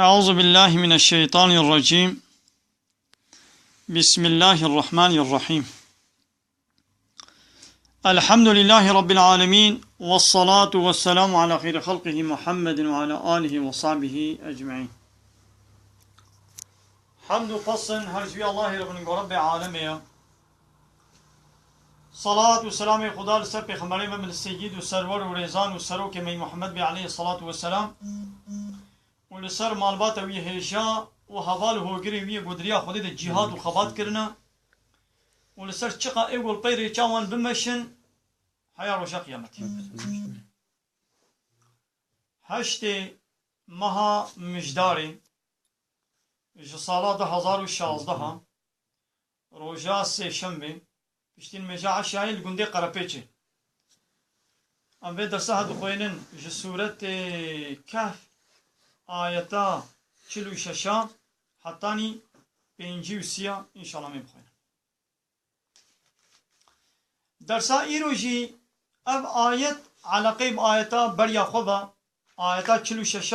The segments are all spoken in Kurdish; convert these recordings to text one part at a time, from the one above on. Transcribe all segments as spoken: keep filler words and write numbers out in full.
أعوذ بالله من الشيطان الرجيم. بسم الله الرحمن الرحيم. الحمد لله رب العالمين، والصلاة والسلام على خير خلقه محمد وعلى آله وصحبه أجمعين. Hemd û pesn her ji wî Allahê re bin ku Rebbê alemê ye. Salat û selamê Xuda li ser pêxemberê me bin seyyid û serwer û rêzan û serokê me Muhammed bê aleyhi salatu ve selam. Û li ser malbata wî hêja û heval û hogirê wî yê ku di riya Xwedê de cîhad û xebat kirine û li ser çiqa ê ku li pey rêça wan bimeşin heya roja qiyametê. Heştê meha Mijdarê ji sala du hezar û şazdeh, roja sêşemê, piştî nimêja eşayê li gundê Qerepêçê. Em vê dersa dixwînin ji sûretê Kehf, ayeta çil û şeş hetanî pêncî û sê, înşallah em ê bixwînin. Dersa îro jî ev ayet eleqeyê bi ayeta beriya xwe ve, ayeta çil û şeş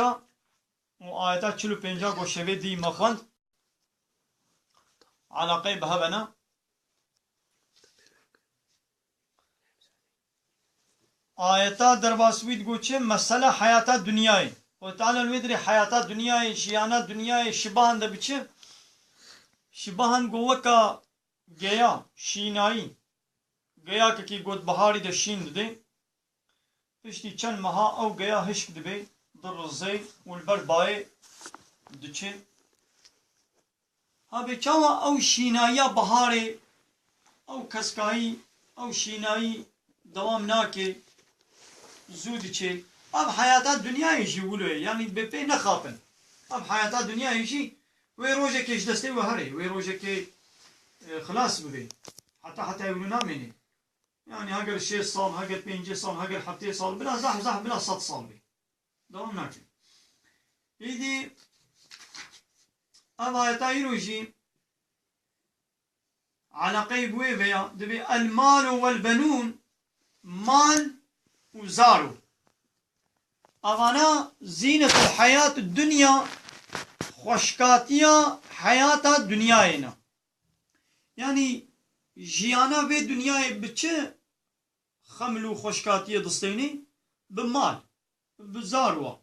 û ayeta çil û pênc ku şevê dî me xwend, eleqeyê bi hev e ne. Ayeta derbas wî digot çi? Mesela heyata dinyayê. Xwedê Teala li wê dirê heyata dinyayê, jiyana dinyayê şibahan de bi çi? Şibahan ku weka geya şînayî, geyakekî ku di biharî de şîn didê, piştî çend meha ew geya hişk dibê, dirizê û li ber bayê diçê. Ha bê çawa ew şînayiya biharê, ew keskayî, ew şînayî dewam nake, zû diçe. Ev heyata dinyayê jî wilo ye, yanî bê pê nexapin. Ev heyata dinyayê jî wê rojekê ji destê we here, wê rojekê, e, xilas bibe. Heta heta wilo namêne. Yanî heger şêst sal, heger pêncî sal, heger heftê sal, bila zehf zehf, bila sed sal be. Dewam nake. Îdî ev ayeta îro jî eleqeyê bi wê ve ya, dibê el malu vel benûn, mal û zaro. Evana zînetul heyat dunya, xweşkatiya heyata dinyayê ne. Yanî jiyana vê dinyayê bi çi xeml û xweşkatiyê distênê? Bi mal, bi zaro.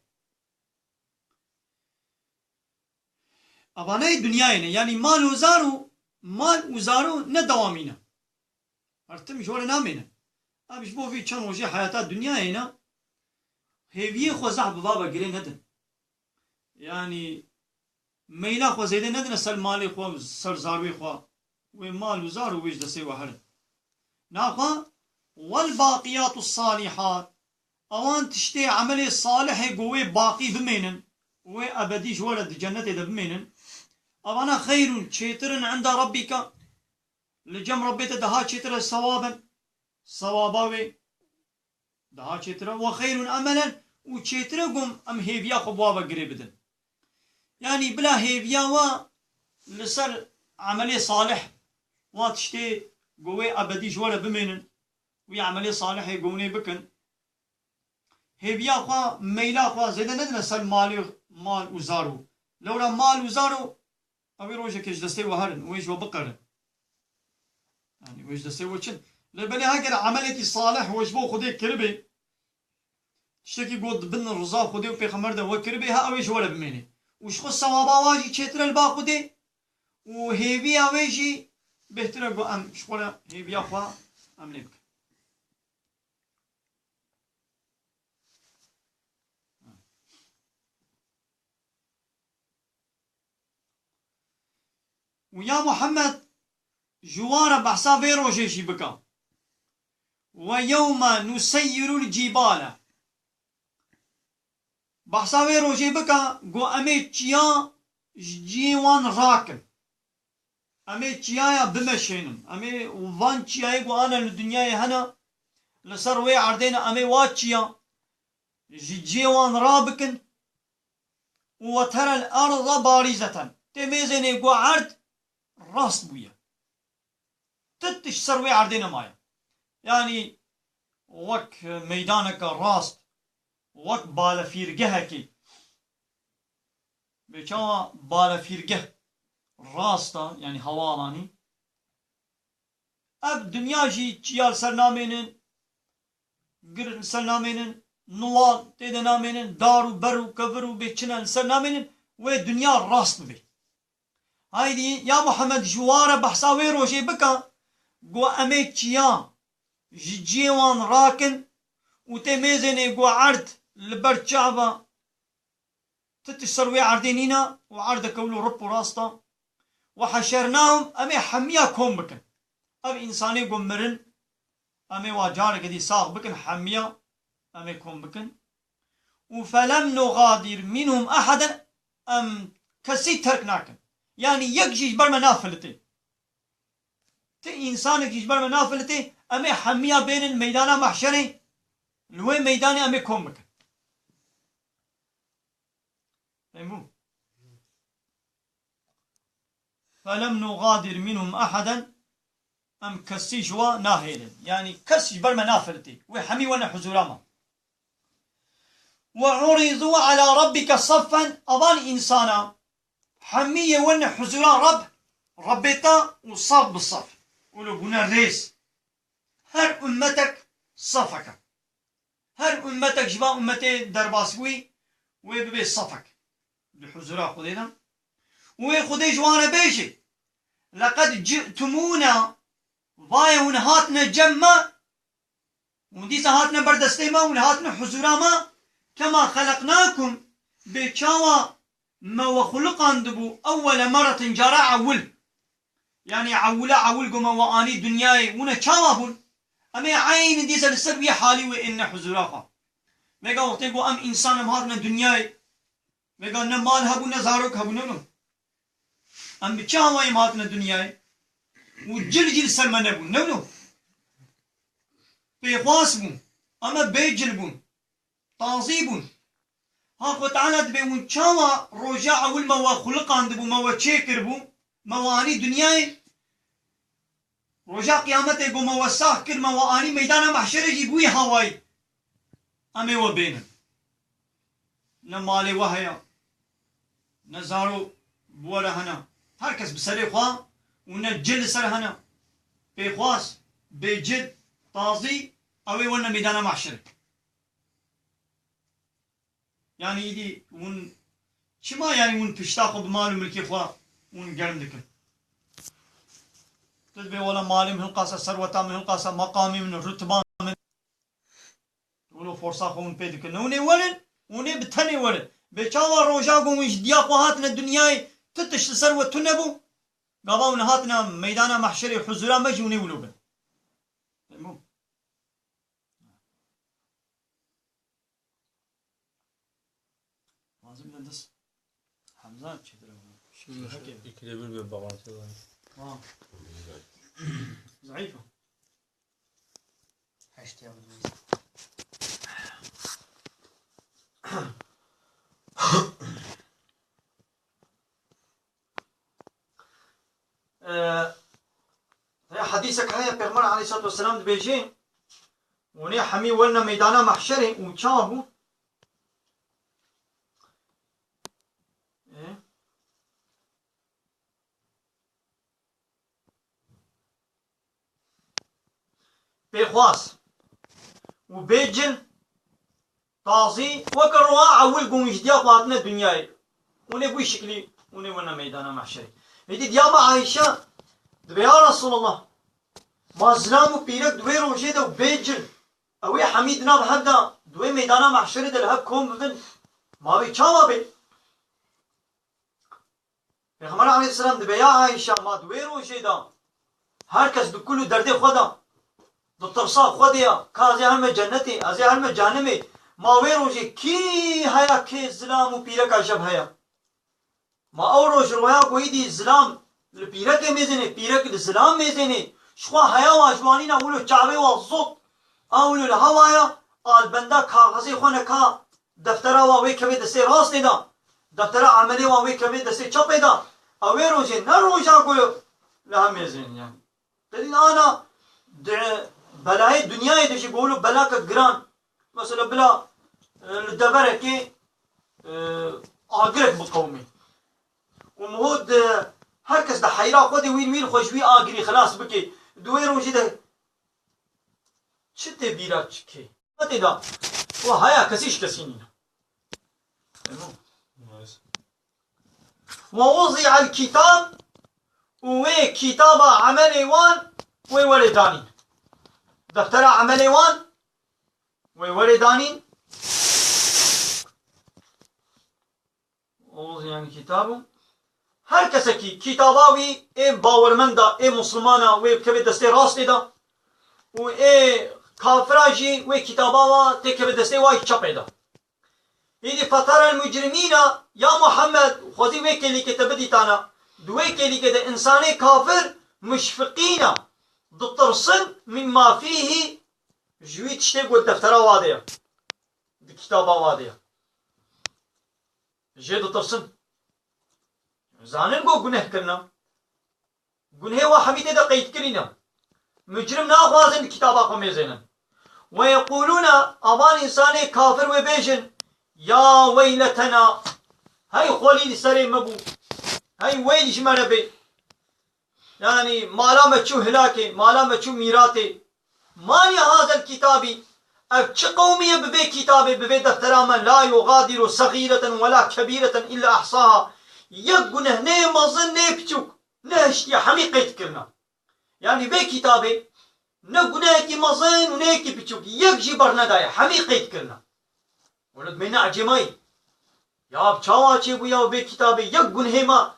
Evanayê dinyayê ne. Yanî mal û zaro, mal û zaro ne dewamî ne. Her tim ji we re namêne. Ev ji bo vî çend rojê heyata dinyayê ne, hêviyê xwe zehf bi va ve girê nedin. Yanî meyla xwe zêde nedine ser malê xwe, ser zarwê xwe. Wê mal û zar û wê ji destê we herin. Naxwe, wel baqiyatu salihat, ewan tiştê emelê salihê ku wê baqî bimênin, wê ebedî ji we re di cennetê de bimênin, evana xeyrun, çêtir in inda rabbîka, li cem Rabbê te daha çêtir e sewab in, sewaba wê daha çêtir e, we xeyrun emelen, û çêtir e ku em hêviya xwe bi wa ve girê bidin. Yanî bila hêviya we li ser emelê salih, wa tiştê ku wê ebedî ji we re bimênin, wî emelê salihê ku hûn ê bikin, hêviya xwe, meyla xwe zêde nedine ser malê, mal û zaro. Lewra mal û zaro, ew ê rojekê ji destê we herin, wê ji we biqerin. Yanî wê ji destê we çin. Lê belê heger emelekî salih we ji bo Xwedê kiribê, tiştekî got di bin riza Xwedê û Pêxember de we kiribê, ha ew ê ji we re bimênê. Û ji xwe sewaba wa jî çêtir e li ba Xwedê û hêviya wê jî bêhtir e ku em ji xwe re hêviya xwe em lê bikin. Û ya Muhammed, ji wan re behsa vê rojê jî bike. Ve yewme nuseyyirul cîbale. Behsa vê rojê bike, ku em ê çiya ji cihê wan rakin. Em ê çiyaya bimeşênin. Em ê van çiyayê ku ane li dinyayê hene, li ser wê erdê ne, em ê wa çiya ji cihê wan rabikin. Û ve terel erda barizeten. Tê mêzênê ku erd rast bûye. Ti tişt ser wê erdê nemaye. Yanî wek meydaneke rast, wek balefîrgehekê. Bê çawa balefîrgeh rast e, yanî hewalanî. Ev dinya jî çiya li ser namênin, gir li ser namênin, nuwal tê de namênin, dar û ber û kevir û bê çi ne li ser namênin, wê dinya rast bibe. Haydî, ya Muhammed, ji wan re behsa wê rojê bike, ku em ê çiya ji cihê wan rakin û tê mêzênê ku erd li ber Çaba, ti tişt ser wê erdê nîne û erdeke wilo rip û rast e. Ve heşernahum, em ê hemiya kom bikin. Ev însanê ku mirin, em ê wa careke dî sax bikin, hemiya em ê kom bikin. Û felem nugadir minhum eheden, em kesî terk nakin. Yanî yek jî ji ber me nafilitê. Ti însanek jî ji ber me nafilitê, em ê hemiya bênin meydana mehşerê, li wê meydanê em ê kom bikin. Fehim bû? Felem nugadir minhum eheden, em kesî ji wa nahêlin. Yanî kes ji ber me nafilitê. Wê hemî wene huzûra me. Ve uridû ala rabbike saffen, avan însana, hemî yê wene huzûra Reb, Rebbê te û saf bi saf. Wilo bûne rêz. Her ummetek safek e. Her ummetek ji van ummetê derbasbûyî, wê bibê safek. Di huzura Xwedê de. Û wê Xwedê ji wan re bêjê, leqed ci'tumûna, vaye hûn hatine cem me, hûn dîsa hatine ber destê me, hûn hatine huzura me, kema xeleqnakum, bê çawa me we xuliqandibû ewwele meretin, cara ewil. Yanî ewile ewil ku me we anî dinyayê, wine çawa bûn? Em ê eynî dîsa li ser wî halî wê êne huzura xwe. Vêga wextê ku em însan em hatine dinyayê, vêga ne mal hebû, ne zarok hebû, ne wilo. Em bi çi awayî em hatine dinyayê? Û cil jî li ser me nebûn, ne wilo? Pêxwas bûn. Em ê bêcil bûn. Tazî bûn. Ha Xwe Teala dibê hûn çawa roja ewil me we xuliqandibû, me we çêkiribû, me we anî dinyayê, roja qiyametê ku me we sax kir, me we anî meydana mehşerê jî bi wî hawayî em ê we bênin. Ne malê we heye, ne zaro bi we re hene. Her kes bi serê xwe û ne cil li ser hene. Pêxwas, bêcil, tazî, ew ê wene meydana mehşerê. Yanî îdî hûn çima, yanî hûn pişta xwe bi mal û milkê xwe hûn germ dikin? Tu dibê wela malê min hilqasa, serweta min hilqasa, meqamê min, rutba min. Wilo forsa xwe hûn pê dikin. Hûn ê werin, hûn ê bi tenê werin. Bê çawa roja ku hûn ji diya xwe hatine dinyayê, ti tişt li ser we tune bû? Gava hûn hatine meydana mehşerê huzura me jî hûn ê wilo bin. Fehmû? Lazim ne dest. Hamza çetir ama. Şimdi şu ikide bir bir bağlantı var. Ha. Zayıf o. Heşt ya. Ee, Heye hedîsek heye, Pêxember aleyhissalatu vesselam dibêje, hûn ê hemî werne meydana mehşerê û çawa bû? Ê? Pêxwas û bêcil, tazî, weke roha ewil ku hûn ji diya xwe hatine dinyayê. Hûn ê bi wî şiklî, hûn ê wene meydana mehşerê. Êdî diya me Ayşe dibê, ya Resulallah, ma zilam û pîrek di wê rojê de û bêcil, ew ê hemî di nav hev de, di wê meydana mehşerê de li hev kom bibin, ma wê çawa bê? Pêxember aleyhisselam dibê, ya Ayşe, ma di wê rojê de her kes di kul û derdê xwe de, di tirsa Xwedê ya, ka ez ê herme cennetê, ez ê herme cehennemê, ma wê rojê kî heya kê zilam û pîreka jev heya? Ma ew roj roya ku êdî zilam li pîrekê mêzênê, pîrek li zilam mêzênê, ji xwe heya wa ji wanîna wilo çavê wa zot, a wilo li hewa ya, a li benda kaxizê xwe neka, deftera wa wê kevê destê rastê de, deftera emelê wa wê kevê destê çepê de, ew ê rojê ne roja ku li hem mêzên, yanî. Te dît ana di belayê dinyayê de jî ku wilo belake giran, mesela bila, e, li deverekê, e, agirek biqewimê. Û miho di her kes di heyra xwe de wîr wîr xwe ji wî agirî xilas bike. Di wê rojê de çi tê bîra çi kê? Tê de. Û haya kesî ji kesî nîne. Nice. ووضع الكتاب û wê kitaba emelê wan wê were danîn. Deftera emelê wan wê were danîn. ووضع الكتاب. Her kesekî kitaba wî ê bawermenda, ê muslimana wê bikeve destê rastê de û ê kafira jî wê kitaba wa têkeve destê wa yî çepê de. Îdî فترى المجرمين, ya Muhammed, xwezî wê kêlîkê te bidîtana. Di wê kêlîkê de însanê kafir مشفقين, ditirsin مما فيه, ji wî tiştê ku deftera wa de ye, di kitaba wa de ye. Jê ditirsin. Zanin ku guneh kirine. Gunhê wa hemî tê de qeydkirî ne. Mucrim naxwazin di kitaba xwe mêzênin. ويقولون, avan însanê kafir wê bêjin, يا ويلتنا, hey xwelî li serê me bû, hey weyl ji me re bê. Yanî mala me çû hilakê, mala me çû mîratê. ما لهذا الكتاب, ev çi qewmî ye bi vê kitabê, bi vê deftera me, لا يغادر صغيرة ولا كبيرة إلا أحصاها. Yek guneh, nê mezin nê piçûk, nehiştiye, hemî qeyd kirine. Yanî vê kitabê ne gunehekî mezin û ne yekî piçûk, yek jî bernedaye, hemî qeyd kirine. Wele dimê ne ecêmayî. Ya çawa çêbû ya vê kitabê yek gunhê me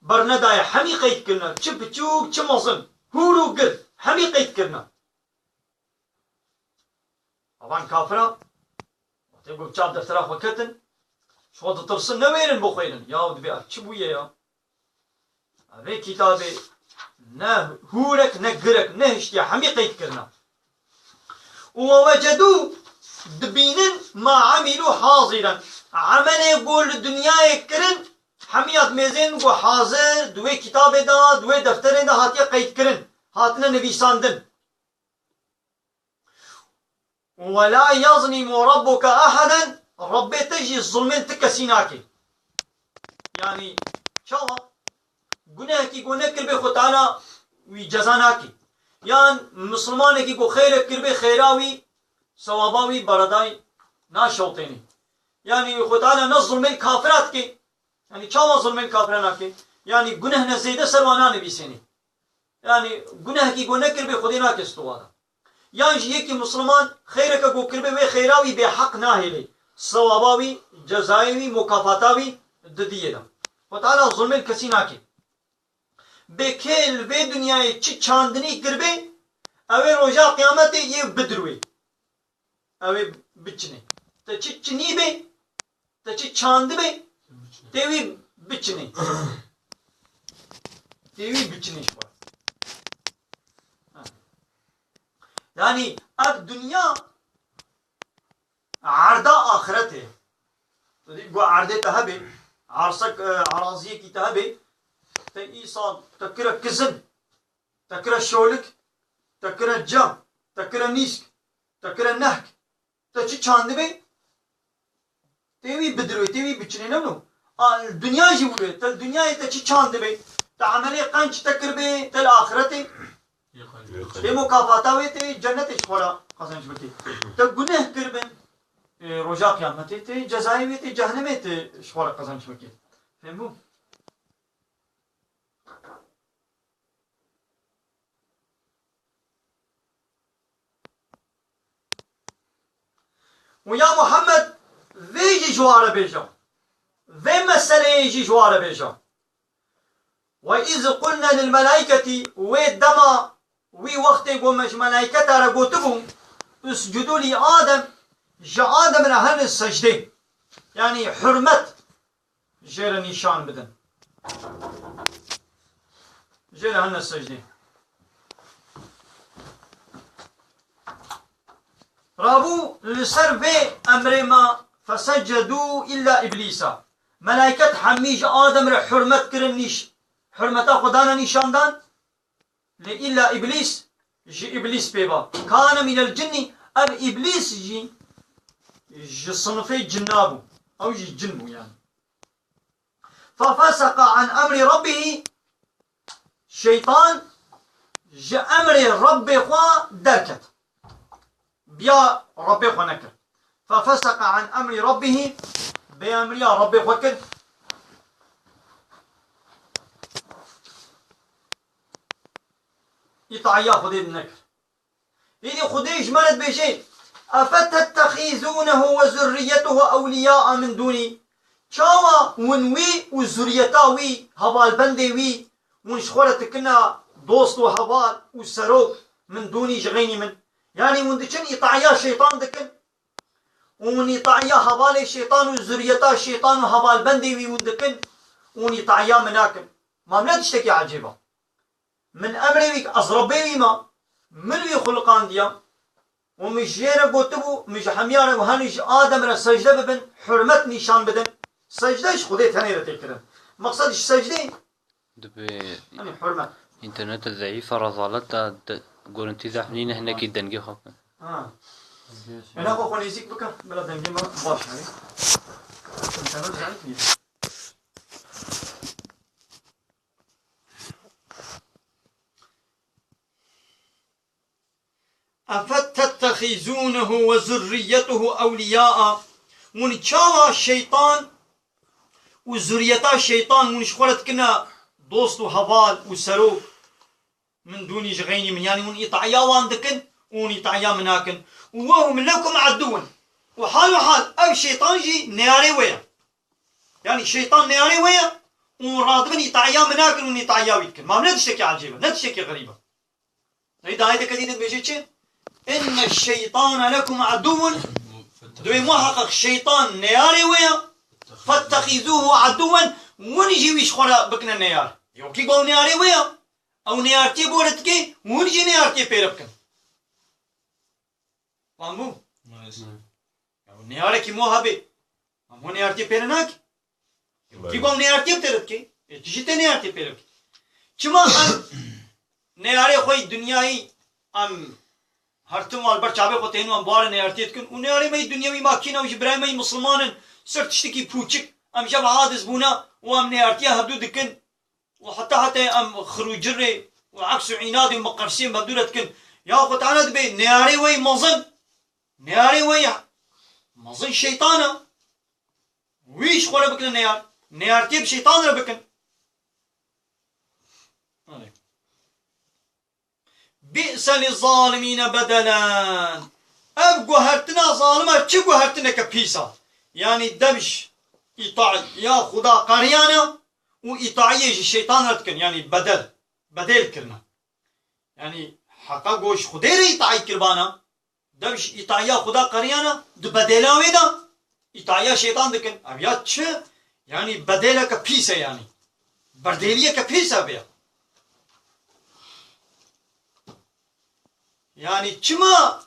bernedaye, hemî qeyd kirine, çi piçûk, çi mezin, hûr û gir, hemî qeyd kirine. Avan kafira, wextê ku bi çav deftera xwe ketin, ji xwe ditirsin, newêrin bixwênin. Ya dibê ev çi bûye ya? Vê kitabê ne hûrek, ne girek, ne hiştiye, hemî qeyd kirine. Û ووجدوا, dibînin, ما عملوا حاضرا. Emelê ku li dinyayê kirin, hemiya dimêzên ku hazir di wê kitabê de, di wê defterê de hatiye qeyd kirin, hatine nivîsandin. ولا يظلم ربك أحدا, Rabbê te jî zulmên ti kesî nake. Yanî çawa? Gunehekî ku nekiribê Xwe Teala wî ceza nake. Yan mislimanekî ku xeyrek kiribê xeyra wî, sewaba wî beredayî naşewtênê. Yanî Xwe Teala ne zulmên kafira dike. Yanî çawa zulmên kafira nake? Yanî guneh ne zêde ser wan nanivîsênê. Yanî gunehekî ku nekiribê Xwedê nake stûwa de. Yan jî yekî misliman xeyreke ku kiribê wê xeyra wî bêheq nahêlê. Sewaba wî, cezayê wî, mukafata wî didiyê de. Xwe Teala zulmê li kesî nake. Bê kê li vê dinyayê çi çandinî kiribê, ew ê roja qiyametê yê bidirwê. Ew ê biçinê. Te çi çinî bê, te çi çandibê, tê wî biçinê. Tê wî biçinê ji xwe. Ha. Yanî ev dinya erda axiretê. Tu dî ku erdê te hebê, ersek, e, eraziyekî te hebê, te îsal te kire kizin. Te kire şolik, te kire cem, te kire nîsk, te kire nehk, te çi çandibê, tê wî bidirê, tê wî biçinê, ne wilo? A, dinya jî wilo ye. Te li dinyayê te çi çandibê, te emelê qenc te kiribê, te li axiretê tê mukafata wê, tê cennetê ji xwe re qezenc bikê. Te guneh kiribin, e, roja qiyametê tê cezayê wê, tê cehennemê tê ji xwe re qezenc bikê. Fêm bû? Û ya Muhammed, vê jî ji wa re bêje. Vê meseleyê jî ji wa re bêje. Ve iz qulna lil melaiketî, wê dema, wî wextê ku me ji melaiketa re gotibû, uscudu li Adem, ji Adem re herin secdê. Yanî hurmet jê re nîşan bidin. Jê re hene secdê. Rabû li ser vê emrê me, fesecedû îlla Îblîsa. Melaiket hemî ji Adem re hurmet kirin, nîş-, hurmeta xwe dane nîşandan. Lê îlla Îblîs, ji Îblîs pê va. Kane mînel cinnî, ev Îblîs jî ji sinifê cinna bû. Ew jî cin bû yani. ففسق عن أمر ربه, şeytan ji emrê Rebbê xwe derket. Biya Rebbê xwe nekir. ففسق عن أمر ربه, bêemriya Rebbê xwe kir. Îtaiya Xwedê nekir. Îdî Xwedê ji me re dibêje, أفتتخذونه وذريته أولياء من دوني. Çawa hûn wî û zuriyeta wî, hevalbendê wî, hûn ji xwe re dikine dost û heval û serok, min dûnî ji xeynî min? Yanî hûn diçin îtaiya şeytan dikin? Hûn îtaiya hevalê şeytan û zuriyeta şeytan û hevalbendê wî hûn dikin? Hûn îtaiya min nakin. Ma ne tiştekî ecêb e? Min emrê wî, ez Rebbê wî me, min wî xuliqandiye û min ji yê re gotibû, min ji hemiya re û henî ji Adem re secde bibin, hurmet nîşan bidin. Secde ji Xwedê tenê re tê kirin. Meqsed ji secdê Dibê henî hurmet. Înternet zeîf e, rezalet e, de, gorintî zehf nîne, hinekî dengê xwe bikin. Ha. Êna xwe xwe nêzîk bike, bila dengê me baş herî. Înternet zeîf nîne. أفتتخذونه وذريته أولياء. Hûn çawa şeytan û zuriyeta şeytan hûn ji xwe re dikine dost û heval û serok? Min dûnî ji xeynî min, yanî hûn îtaiya wan dikin û hûn îtaiya min nakin. وهم لكم عدو. Û hal û hal ev şeytan jî neyarê we ye. Yanî şeytan neyarê we ye û hûn radibin îtaiya min nakin û hûn îtaiya wî dikin. Ma ne tiştekî ecêb e, ne tiştekî xerîb e. Ney dayeteke dî dibêje çi? إن الشيطان لكم عدو. Dibê muheqeq şeytan neyarê we ye. فاتخذوه عدوا. Hûn jî wî ji xwe re bikine neyar. Wekî ku ew neyarê we ye. Ew neyartiyê bo re dike, hûn jî neyartiyê pê re bikin. Fam bû? Maalesef. Ya, neyarek ji me hebe. Em hûn neyartiyê pê re nake. Belê. Kî ku ew neyartiyê bi te re dike? Ê, tu jî tê neyartiyê pê re bikî. Çima em neyarê xwe yê dinyayî em her tim wan li ber çavê xwe tên û em bi wan re neyartiyê dikin? Û neyarê me yê dinyewî makîne û ji birayê me yê misilman in, ser tiştekî pûçik, em ji ev hadis bûne û em neyartiya hevdû dikin. Û heta heta em xir û cirê û eks û înadê û miqersiyên bi hevdû re dikin. Ya Xwe Teala dibê neyarê we yê mezin, neyarê we yê mezin şeytan e. Wî ji xwe re bikine neyar. Neyartiyê bi şeytan re bikin. Alê. بئس للظالمين بدلا. Ev guhertina zalima çi guhertineke pîs e. Yanî dev ji îtaiya Xuda qeriyane û îtaiyê ji şeytan re dikin. Yanî bedel, bedêl kirine. Yanî heqa ku ji Xwedê re îtaî kiribane, dev ji îtaiya Xuda qeriyane, di bedêla wê de îtaiya şeytan dikin. Ev ya çi? Yanî bedêleke pîs e yanî. Berdêliyeke pîs e vê ya. Yanî çima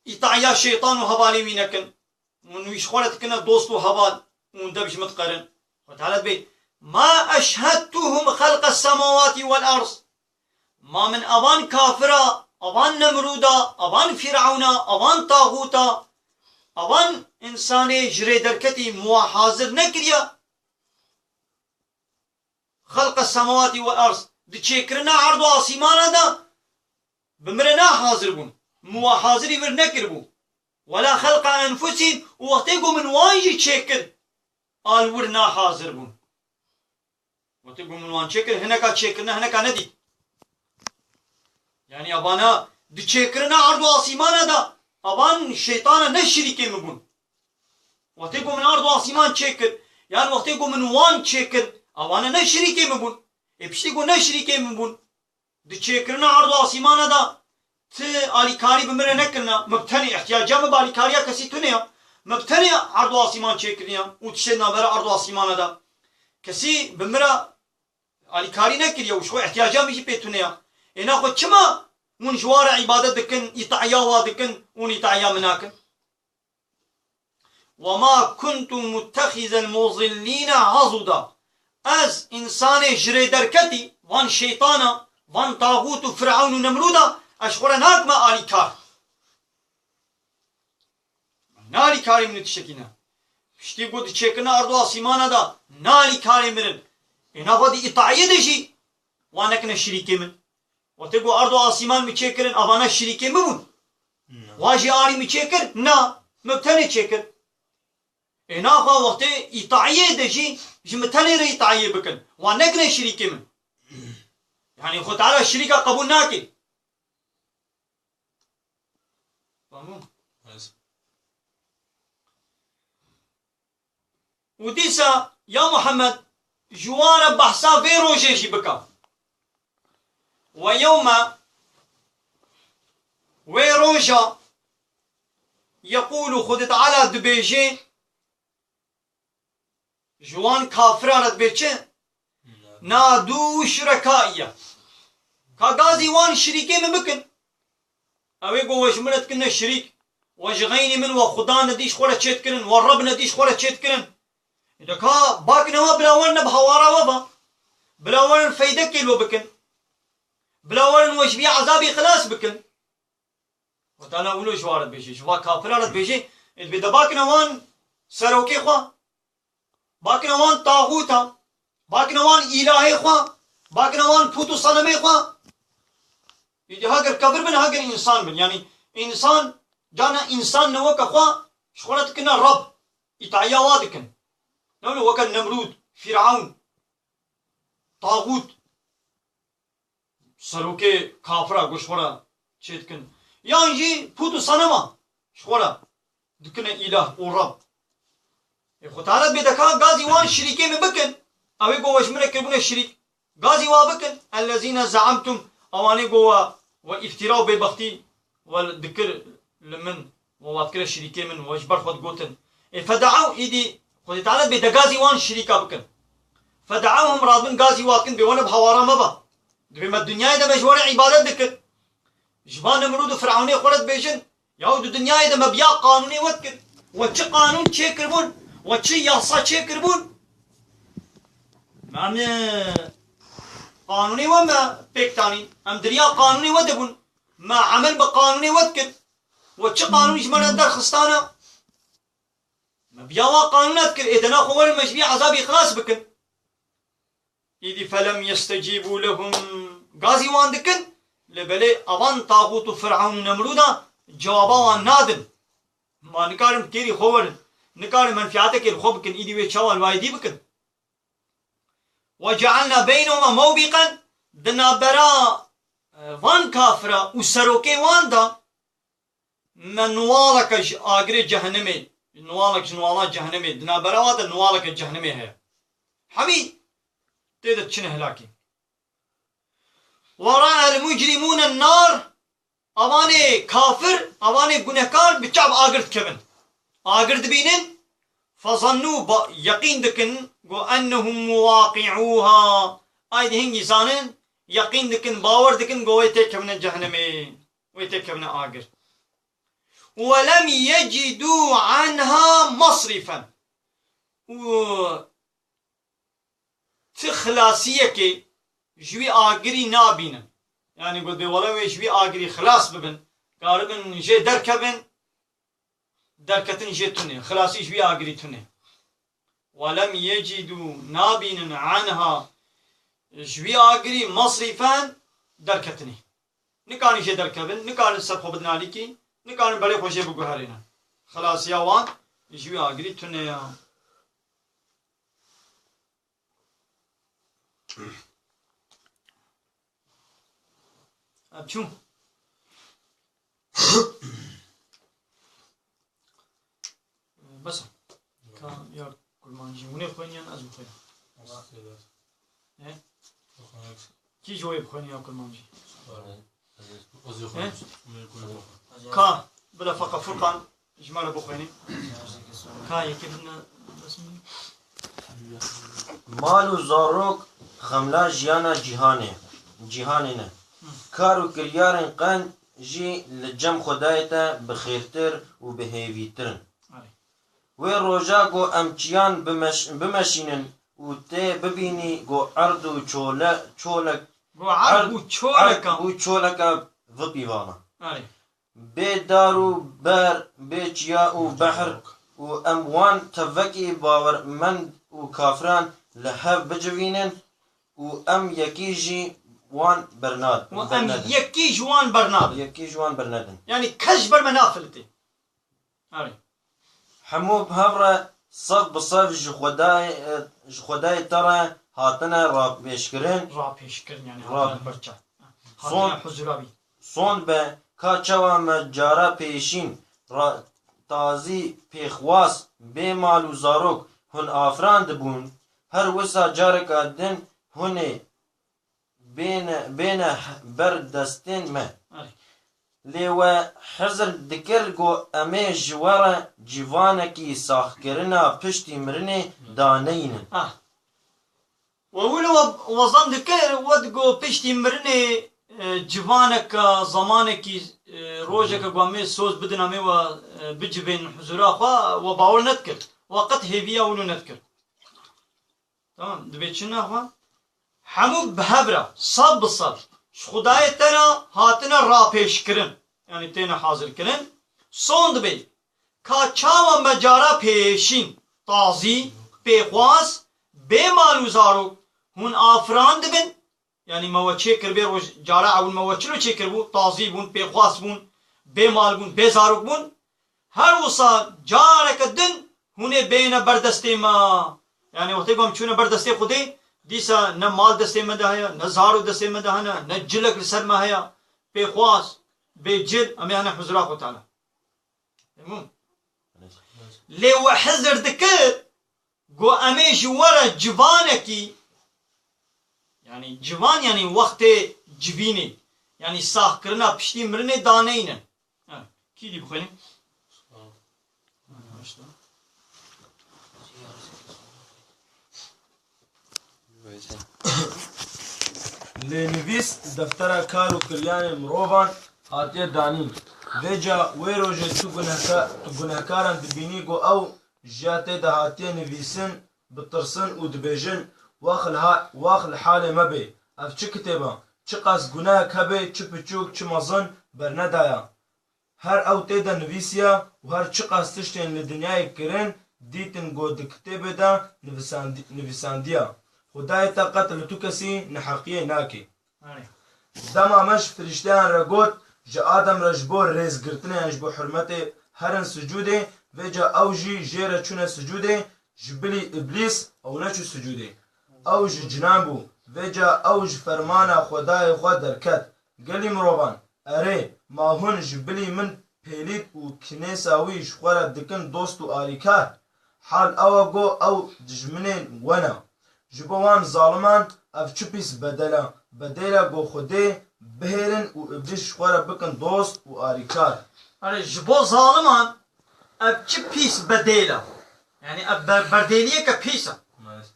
îtaiya şeytan û hevalên wî nekin? Hûn wî ji xwe re dikine dost û heval û hûn dev ji min diqerin. Xwe Teala dibê, ما أشهدتهم خلق السماوات والأرض. Ma min evan kafira, evan Nemrûda, evan Fîreûna, evan taxûta, evan însanê ji rê derketî min wan hazir nekiriye. خلق السماوات والأرض. Di çêkirina erd û asîmana de bi min re nahazir bûn. Min wan hazirî vir nekiribû. ولا خلق أنفسهم. Û wextê ku min wan jî çêkir, a li wir nahazir bûn. Wextê ku min wan çêkir, hineka çêkirine, hineka nedît. Yanî evana di çêkirina erd û asîmana de, evan şeytana ne şirîkê min bûn. Wextê ku min erd û asîman çêkir, yan wextê ku min wan çêkir, evana ne şirîkê min bûn. Ê piştî ku ne şirîkê min bûn, di çêkirina erd û asîmana de ti alîkarî bi min re nekirine, min bi tenê, ihtiyaca min bi alîkariya kesî tune ya. Min bi tenê erd û asîman çêkirine û tiştê navbera erd û asîmana de. Kesî bi min re alîkarî nekiriye û ji xwe ihtiyaca min jî pê tune ya. Êna xwe çima hûn ji wan re îbadet dikin, îtaiya wan dikin û hûn îtaiya min nakin? وما كنت متخذ المضلين عضدا. Ez însanê ji rê derketî, van şeytana, van taxût û Firewn û Nemrûda, ez ji xwe re nakime alîkar. Ne alîkarî min û tiştekî ne. Piştî ku di çêkirina erd û asîmana de nalî karê min in. Êna xwe di îtaiyê de jî wan nekine şirîkê min. Wextê ku erd û asîman min çêkirin, avana şirîkê min bûn. Na. Wa jî arî min çêkir? Na. Min bi tenê çêkir. Êna xwe wextê îtaiyê de jî ji min tenê re îtaiyê bikin. Wan nekine şirîkê min. Yanî Xwe Teala şirîka qebûl nake. Tamam. Ez. Û dîsa, ya Muhammed, ji wan re behsa vê rojê jî bike. Ve yewme, wê roja, yeqûlu, Xwedê Teala dibêje, ji wan kafiran re dibê çi? Nadu şurekaiye. Ka gazî wan şirîkê min bikin. Ew ê go we ji min re dikine şirîk. We ji xeynî min we xudan nedî ji xwe re çê dikirin, we reb nedî ji xwe re çê dikirin. De ka bakine we bila werin ne bi hawara we ba. Bila werin feydekê li we bikin. Bila werin we ji vî ezabî xilas bikin. Xwe Teala wilo ji wan re dibêje, ji van kafiran re dibêje, ê dibê de bakine wan serokê xwe, bakine wan taxûta, bakine wan îlahê xwe, bakine wan pût û senemê xwe. Îdî hager kevir bin, hager însan bin. Yanî însan, carna însan ne weke xwe, ji xwe re dikine Reb, îtaiya wa dikin. Ne wilo weke Nemrûd, Fîrewn, taxût. Serokê kafira ku ji xwe re çê dikin. Yan jî pût û senema ji xwe re dikine îlah û reb. Ê Xwe Teala dibê de ka gazî wan şirîkê min bikin. Ew ê ku we ji min re kiribûne şirîk. Gazî wa bikin. Ellezîne ze'emtum. Ewanê ku we, we îftira û bêbextî we dikir li min, we wa dikire şirîkê min, we ji ber xwe digotin. Ê fede'ew, îdî Xwedê Teala dibê de gazî wan şirîka bikin. Fede'ewhum, radibin gazî wa dikin, dibê we ne bi hawara me ba. Dibê me dinyayê de me ji we re îbadet dikir. Ji van Nemrûd û Firewnê xwe re dibêjin, yaw di dinyayê de me biya qanûnê we dikir. We çi qanûn çêkiribûn, we çi yasa çêkiribûn? Em, e, qanûnê we me pêk tanî. Em di riya qanûnê we de bûn. Me emel bi qanûnê we dikir. We çi qanûn ji me re derxistana? Me biya wa qanûna dikir, ê de naxwe werin me ji vî ezabî xilas bikin. Îdî felem yestecîbû lehum, gazî wan dikin, lê belê avan taxût û Firewn û Nemrûda cewaba wan nadin. Ma nikarin bi kêrî xwe werin, nikarin menfiatekê li xwe bikin, îdî wê çawa li wa êdî bikin? Ve cealna beynehuma mewbîqen, di navbera, e, van kafira û serokê wan de me niwaleke ji agirê cehennemê, niwalek ji niwala cehennemê, di navbera wan de niwaleke cehennemê heye. Hemî tê de diçine hilakê. Ve ra'el mucrimûne nar, avanê kafir, avanê gunehkar bi çav agir dikevin. Agir dibînin, fezannû, ba-, yeqîn dikin, go ennehum muwaqi'ûha. Aydî hingî zanin, yeqîn dikin, bawer dikin, go wê têkevine cehennemê, wê têkevine agir. Ve lem yecidû anha masrifen. Û ti xilasiyekê ji wî agirî nabînin. Yanî got bê wele wê ji wî agirî xilas bibin, karibin jê derkevin, derketin jê tune, xilasî ji wî agirî tune. Welem yecidû, nabînin, anha, ji wî agirî masrîfen, derketinê. Nikarin jê derkevin, nikarin ser xwe bidin alîkî, nikarin berê xwe jê biguherînin. Xilasiya wan ji wî agirî tune ya. Ev çû. Bes e. Ka ya kurmancî. Hûn ê xwêniyan ez bixwênim. He? Kî ji wê bixwêne ya kurmancî? He? Ka, bila feqa Furqan ji me re bixwêne. Ka yekê bidine dest min. Mal û zarok xemla jiyana cîhanê, cîhanê ne. Kar û kiryarên qenc jî li cem Xwedayê te bi xêrtir û bi hêvîtir in. Erê. Wê roja ku em çiyan bimeş-, bimeşînin û tê bibînî ku erd û çole-, çolek, Ku erd erd, û çoleka. Erd û çoleka vipîvana. Erê. Bê dar û ber, bê çiya û behr û em wan tevekî bawermend û kafiran li hev bicivînin û em yekî jî wan bernad-, Û em bernedin. yekî ji wan bernadin. Yekî ji wan bernedin. Yani kes ji ber me nafilitê. Erê. Hemû bi hev re sef bi sef ji Xwedayê, ji Xwedayê te re hatine rapêşkirin. Rapêşkirin, yani Rap-, hatine berçav. Son- Hatine huzura wî. Sond be, ka çawa me cara pêşîn ra-, tazî pêxwas bê mal û zarok hûn afirandibûn, her wisa careka din hûn ê bêne, bêne ber destên me. Erê. Lê we hizir dikir ku em ê ji we re civanekî saxkirina piştî mirinê daneynin. Ah. We wilo we, we zan dikir, we digo piştî mirinê, e, civaneke, zamanekî, e, rojeke ku em ê soz bidin, em ê we, e, bicivên huzura xwe, we bawer nedikir. We qet hêviya wilo nedikir. Tamam, dibê çi nexwe? Hemû bi hev re, sed bi sed, ji Xwedayê te re hatine rapêşkirin. Yani têne hazirkirin. Son dibê, ka çawa me cara pêşîn, tazî, pêxwas, bê mal û zarok, hûn afirandibin. Yani me we çêkir bê roj, cara ewil me we çilo çêkir bû, tazî bûn, pêxwas bûn, bê mal bûn, bê zarok bûn. Her wisa careke din hûn ê bêne ber destê me. Yani wextê ku em çûne ber destê Xwedê, dîsa ne mal destê me de heye, ne zaro destê me de hene, ne cilek li ser me heye. Pêxwas, bê cil, em ê hene huzura Xwe Teala. Temam. Lê we hizir dikir, ku em ê ji we re civanekî, yani civan, yani wextê civînê, yani saxkirina piştî mirinê daneynin. Ha, kî dî bixwîne? Lê nivîs deftera kar û kiryanên mirovan hatiye danîn. Vêca wê rojê tu gunehka-, tu gunehkaran dibînî ku ew jiya tê de hatiye nivîsin, bitirsin û dibêjin, Wex li ha-, wex li halê me bê, ev çi kitêb e? Çiqas gunehek hebe, çi piçûk, çi mezin, bernedaya. Her ew tê de nivîsiya û her çiqas tiştên li dinyayê kirin, dîtin ku di kitêbê de nivisandi-, nivîsandiya. Xwedayê te qet li tu kesî neheqiyê nake. Erê. Dema me ji firîşteyan re got, Ji Adem re ji bo rêzgirtinê yan ji bo hurmetê herin sicûdê, vêca ew jî jê re çûne sicûdê, ji bilî Îblîs ew neçû sicûdê. Ew ji cinan bû, vêca ew ji fermana Xwedayê xwe derket. Gelî mirovan, erê, ma hûn ji bilî min pêlît û kînêsa wî ji xwe re dikin dost û alîkar? Hal ew e ku ew dijminên we ne. Ji bo wan zaliman ev çi pîs bedel e, bedêl e ku Xwedê bihêlin û Îblîs ji xwe re bikin dost û alîkar. Erê, ji bo zaliman ev çi pîs bedêl e. Yani ev ber-, berdêliyeke pîs e. Maalesef.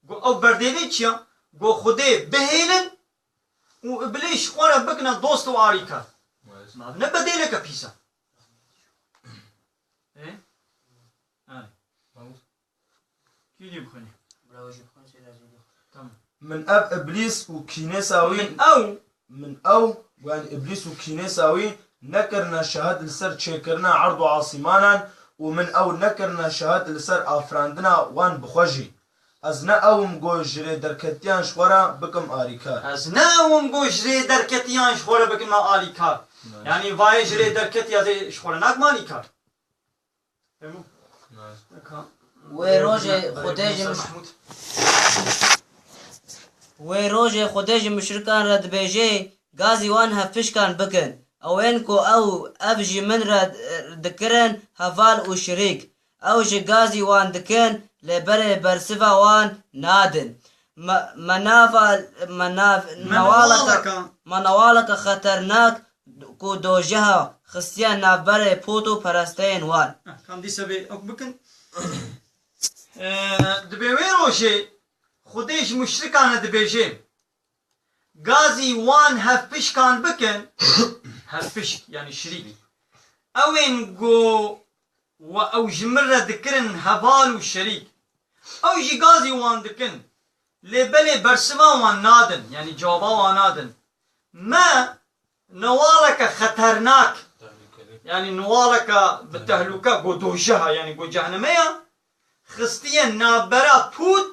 Ku ew berdêlî çi ye? Ku Xwedê bihêlin û Îblîs ji xwe re bikine dost û alîkar. Maalesef. Ma ne bedêleke pîs e. Ê? Erê. Maalesef. Kî dî bixwîne? Bravo, ji bixwîne sê razî bû. Tamam. Min ev Îblîs û kînêsa wî Min ew. Min ew, yani Îblîs û kînêsa wî nekirine şahid li ser çêkirina erd û asîmanan û min ew nekirine şahid li ser afirandina wan bi xwe jî. Ez ne ew im ku ji rêderketiyan ji xwe re bikim alîkar. Ez ne ew im ku ji rêderketiyan ji xwe re bikim alîkar. Ne. Yani vayê ji rêderketiya zê ji xwe re nakim alîkar. Wê rojê Xwedê ji muş-, wê rojê Xwedê ji muşrikan re dibêje, gazî wan hevpişkan bikin. Ewên ku ew ev ji min re, e, dikirin, heval û şirîk. Ew ji gazî wan dikin, lê berê bersiva wan nadin. Me, me nava, me nav-, me newaleke, newaleke, me newaleke xeternak ku dojeha xistiye navberê pût û peresteyên wan. Eh, kam dîsa bê ok bikin. Eh, dibê wê rojê Xwedê ji muşrikan re dibêje, gazî wan hevpişkan bikin, hevpişk, yani şirîk. Ewên ku we ew ji min re dikirin heval û şerîk. Ew jî gazî wan dikin. Lê belê bersiva wan nadin, yanî cewaba wan nadin. Me newaleke xeternak, Yanî niwaleke bi tehlûke go dojeha, yanî go cehnemê ya, xistiye navbera pût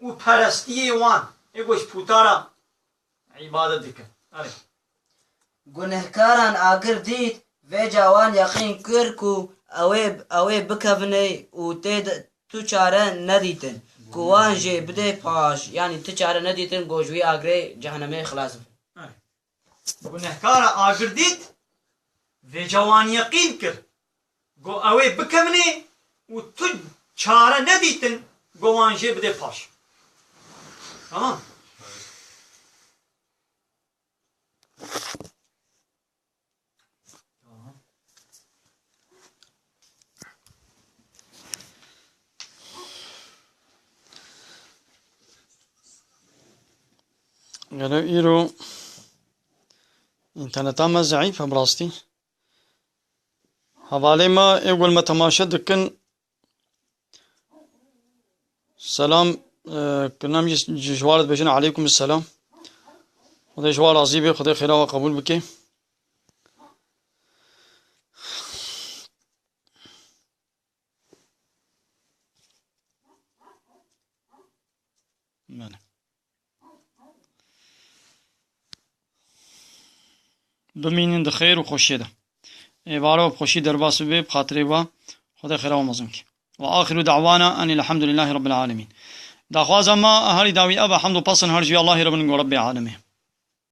û perestiyê wan. Ê go ji pûta re îbadet dikin. Erê. Gunehkaran agir dît, vêca wan yeqîn kir ku ew ê, ew ê bikevine û tê de tu çare nedîtin ku wan jê bidê paş, yanî tu çare nedîtin ku ji wî agirê cehenemê xilas bibin. Gunehkara agir dît, vêca wan yeqîn kir, go ew ê bikevine û tu çare nedîtin, go wan jê bidê paş. Tamam. Gelo îro înterneta me zeîf e bi rastî. Hevalê me ê ku li me temaşe dikin, selam, e, kirina min jî ji wan re dibêjin, eleykum selam. Xwedê ji wan razî be, Xwedê xêra we qebûl bike. Bele. Bimînin di xêr û xweşiyê de. Êvara we bi xweşî derbas bibe, bi xatirê we Xwedê xêra we mezin ke. Ve axiru da'wana enîl hemdulîllahî rabbil alemîn. Daxwaza me herî dawî ev e, hemd û pesn her ji wî Allahî re bin ku Rebbê alemê.